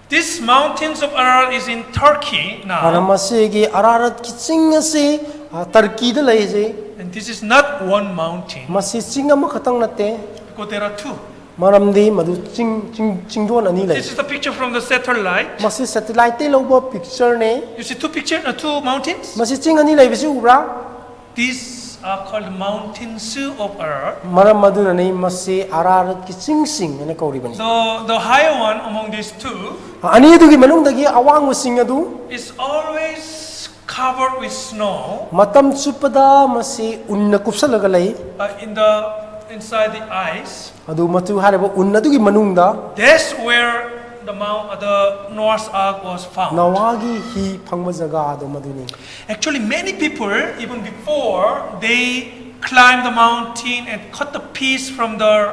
These mountains of Ararat is in Turkey ꯑꯗꯨꯅ now. ꯃꯁꯤꯒꯤ ꯑꯔꯥꯔꯠꯀꯤ ꯆꯤꯡ ꯑꯁꯤ ꯑ, ꯇꯔꯀꯤꯗ ꯂꯩꯖꯩ꯫ And this is not one mountain, ꯃꯁꯤ ꯆꯤꯡ ꯑꯃꯈꯛꯇꯪ ꯅꯠꯇꯦ, because there are two. ꯃꯔꯝꯗꯤ ꯃꯗꯨ ꯆꯤꯡ, ꯆꯤꯡ, ꯆꯤꯡꯗꯣꯟ ꯑꯅꯤ ꯂꯩ꯫ This is the picture from the satellite. ꯃꯁꯤ ꯁꯦꯇꯤꯂꯥꯏꯠꯇꯩ ꯂꯧꯕ ꯄꯤꯛꯆꯔꯅꯤ꯫ You see two pictures, uh, two mountains? ꯃꯁꯤ ꯆꯤꯡ ꯑꯅꯤ ꯂꯩꯕꯁꯤ ꯎꯕ꯭ꯔꯥ? These are called mountains of Ararat. ꯃꯔꯝ ꯑꯗꯨꯅꯅꯤ ꯃꯁꯤ ꯑꯔꯥꯔꯠꯀꯤ ꯆꯤꯡꯁꯤꯡ ꯍꯥꯏꯅ ꯀꯧꯔꯤꯕꯅꯤ꯫ The, the higher one among these two ꯑꯅꯤ ꯑꯗꯨꯒꯤ ꯃꯅꯨꯡꯗꯒꯤ ꯑꯋꯥꯡꯕꯁꯤꯡ ꯑꯗꯨ is always covered with snow, ꯃꯇꯝ ꯆꯨꯞꯄꯗ ꯃꯁꯤ ꯎꯟꯅ ꯀꯨꯞꯁꯜꯂꯒ ꯂꯩ꯫ uh, in the, inside the ice. ꯑꯗꯨ ꯃꯗꯨ ꯍꯥꯏꯔꯤꯕ ꯎꯟ ꯑꯗꯨꯒꯤ ꯃꯅꯨꯡꯗ That's where the mount, uh, the Noah's Ark was found. ꯅꯋꯥꯒꯤ ꯍꯤ ꯐꯪꯕ ꯖꯒꯥ ꯑꯗꯨ ꯃꯗꯨꯅꯤ꯫ Actually, many people, even before, they climbed the mountain and cut the piece from the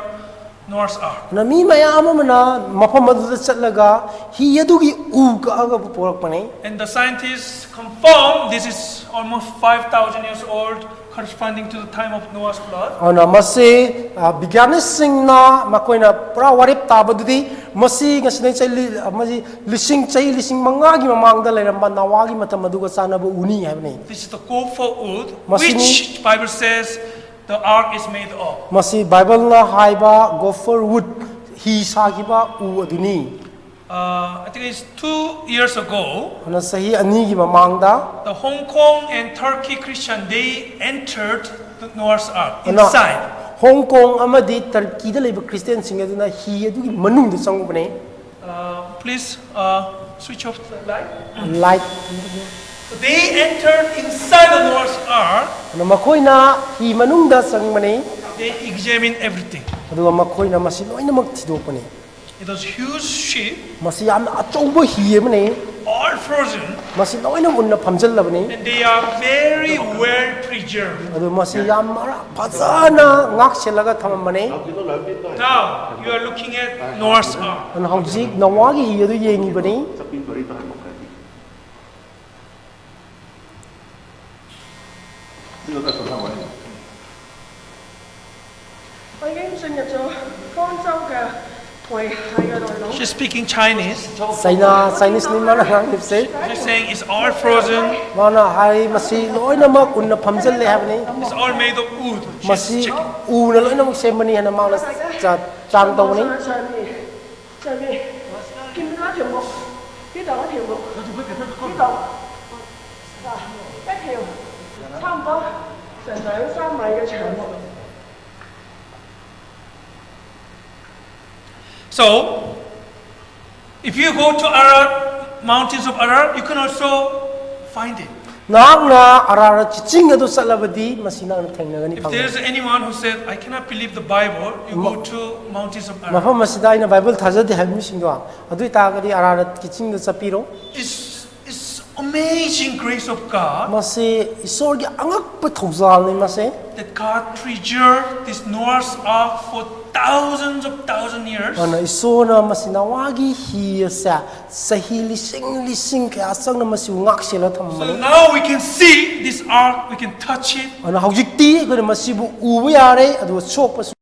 Noah's Ark. ꯑꯗꯨꯅ ꯃꯤ ꯃꯌꯥꯝ ꯑꯃꯅ ꯃꯐꯝ ꯑꯗꯨꯗ ꯆꯠꯂꯒ ꯍꯤ ꯑꯗꯨꯒꯤ ꯎ ꯀꯛꯑꯒ ꯄꯨꯔꯛꯄꯅꯤ꯫ And the scientists confirm this is almost five thousand years old Corresponding to the time of Noah's flood. ꯑꯗꯨꯅ ꯃꯁꯤ ꯕꯤꯒ꯭ꯌꯥꯅꯤꯁꯁꯤꯡꯅ ꯃꯈꯣꯏꯅ ꯄꯨꯔꯥ ꯋꯥꯔꯦꯞ ꯇꯥꯕꯗꯨꯗꯤ ꯃꯁꯤ ꯉꯁꯤꯗꯩ ꯆꯍꯤ ꯂꯤ- ꯑꯃꯗꯤ ꯂꯤꯁꯤꯡ ꯆꯍꯤ ꯂꯤꯁꯤꯡ ꯃꯉꯥꯒꯤ ꯃꯃꯥꯡꯗ ꯂꯩꯔꯝꯕ ꯅꯋꯥꯒꯤ ꯃꯇꯝ ꯑꯗꯨꯒ ꯆꯥꯟꯅꯕ ꯎꯅꯤ ꯍꯥꯏꯕꯅꯤ꯫ This is the gopher wood, Masini- which Bible says the ark is made of. ꯃꯁꯤ ꯕꯥꯏꯕꯜꯅ ꯍꯥꯏꯕ ꯒꯣꯐꯔ ꯋꯨꯗ ꯍꯤ ꯁꯥꯈꯤꯕ ꯎ ꯑꯗꯨꯅꯤ꯫ Uh, I think it's two years ago, ꯑꯗꯨꯅ ꯆꯍꯤ ꯑꯅꯤꯒꯤ ꯃꯃꯥꯡꯗ the Hong Kong and Turkey Christian, they entered the Noah's Ark ꯑꯗꯨꯅ inside. ꯍꯣꯡ ꯀꯣꯡ ꯑꯃꯗꯤ ꯇꯔꯀꯤꯗ ꯂꯩꯕ ꯈ꯭ꯔꯤꯁꯇꯤꯌꯥꯟꯁꯤꯡ ꯑꯗꯨꯅ ꯍꯤ ꯑꯗꯨꯒꯤ ꯃꯅꯨꯡꯗ ꯆꯪꯉꯨꯕꯅꯦ꯫ Uh, please uh, switch off the light. Light So they entered inside the Noah's Ark. ꯑꯗꯨꯅ ꯃꯈꯣꯏꯅ ꯍꯤ ꯃꯅꯨꯡꯗ ꯆꯪꯕꯅꯤ꯫ They examined everything. ꯑꯗꯨꯒ ꯃꯈꯣꯏꯅ ꯃꯁꯤ ꯂꯣꯏꯅꯃꯛ ꯊꯤꯗꯣꯛꯄꯅꯤ꯫ It was huge ship, ꯃꯁꯤ ꯌꯥꯝꯅ ꯑꯆꯧꯕ ꯍꯤ ꯑꯃꯅꯤ꯫ All frozen, ꯃꯁꯤ ꯂꯣꯏꯅ ꯎꯟꯅ ꯐꯝꯖꯤꯜꯂꯕꯅꯤ꯫ And they are very well preserved. ꯑꯗꯨ ꯃꯁꯤ ꯌꯥꯝ ꯃꯔꯥ- ꯐꯖꯅ ꯉꯥꯛꯁꯦꯜꯂꯒ ꯊꯝꯃꯝꯕꯅꯤ꯫ Now you are looking at Noah's Ark. ꯑꯗꯨꯅ ꯍꯧꯖꯤꯛ ꯅꯋꯥꯒꯤ ꯍꯤ ꯑꯗꯨ ꯌꯦꯡꯉꯤꯕꯅꯤ꯫ She's speaking Chinese. ꯆꯩꯅꯥ ꯆꯥꯏꯅꯤꯁꯅꯤ ꯃꯥꯅ ꯉꯥꯡꯂꯤꯕꯁꯦ꯫ She's saying it's all frozen. ꯃꯥꯅ ꯍꯥꯏ ꯃꯁꯤ ꯂꯣꯏꯅꯃꯛ ꯎꯟꯅ ꯐꯝꯖꯤꯜꯂꯦ ꯍꯥꯏꯕꯅꯤ꯫ It's all made of wood. ꯃꯁꯤ ꯎꯅ ꯂꯣꯏꯅꯃꯛ ꯁꯦꯝꯕꯅꯤ ꯍꯥꯏꯅ ꯃꯥꯅ ꯆꯥ- ꯆꯥꯡ ꯇꯧꯕꯅꯤ꯫ 上面，给你拉条毛，给你打个条毛，你打，啊，一条，差不多，整整三米个长度。 So, if you go to Ararat, mountains of Ararat, you can also find it. ꯅꯍꯥꯛꯅ ꯑꯔꯥꯔꯠꯀꯤ ꯆꯤꯡ ꯑꯗꯨ ꯆꯠꯂꯕꯗꯤ ꯃꯁꯤ ꯅꯍꯥꯛꯅ ꯊꯦꯡꯅꯒꯅꯤ If ꯐꯪꯒꯅꯤ꯫ There's anyone who said, "I cannot believe the Bible," you go to mountains of Ararat. ꯃꯐꯝ ꯑꯁꯤꯗ ꯑꯩꯅ ꯕꯥꯏꯕꯜ ꯊꯥꯖꯗꯦ ꯍꯥꯏꯕ ꯃꯤꯁꯤꯡꯗꯣ ꯑꯗꯨ ꯑꯣꯏꯇꯥꯔꯒꯗꯤ ꯑꯔꯥꯔꯠꯀꯤ ꯆꯤꯡꯗ ꯆꯠꯄꯤꯔꯣ꯫ It's, it's Amazing grace of God. ꯃꯁꯤ ꯏꯁꯣꯔꯒꯤ ꯑꯉꯛꯄ ꯊꯧꯖꯥꯜꯅꯤ ꯃꯁꯤ꯫ That God preserved this Noah's Ark for thousands of thousand years. ꯑꯗꯨꯅ ꯏꯁꯣꯔꯅ ꯃꯁꯤ ꯅꯋꯥꯒꯤ ꯍꯤ ꯑꯁꯦ ꯆꯍꯤ ꯂꯤꯁꯤꯡ ꯂꯤꯁꯤꯡ ꯀꯌꯥ ꯆꯪꯅ ꯃꯁꯤꯕꯨ ꯉꯥꯛꯁꯦꯜꯂ ꯊꯝꯕꯅꯤ꯫ So now we can see this ark, we can touch it. ꯑꯗꯨꯅ ꯍꯧꯖꯤꯛꯇꯤ ꯑꯩꯈꯣꯏꯅ ꯃꯁꯤꯕꯨ ꯎꯕ ꯌꯥꯔꯦ, ꯑꯗꯨꯒ ꯁꯣꯛꯄꯁꯨ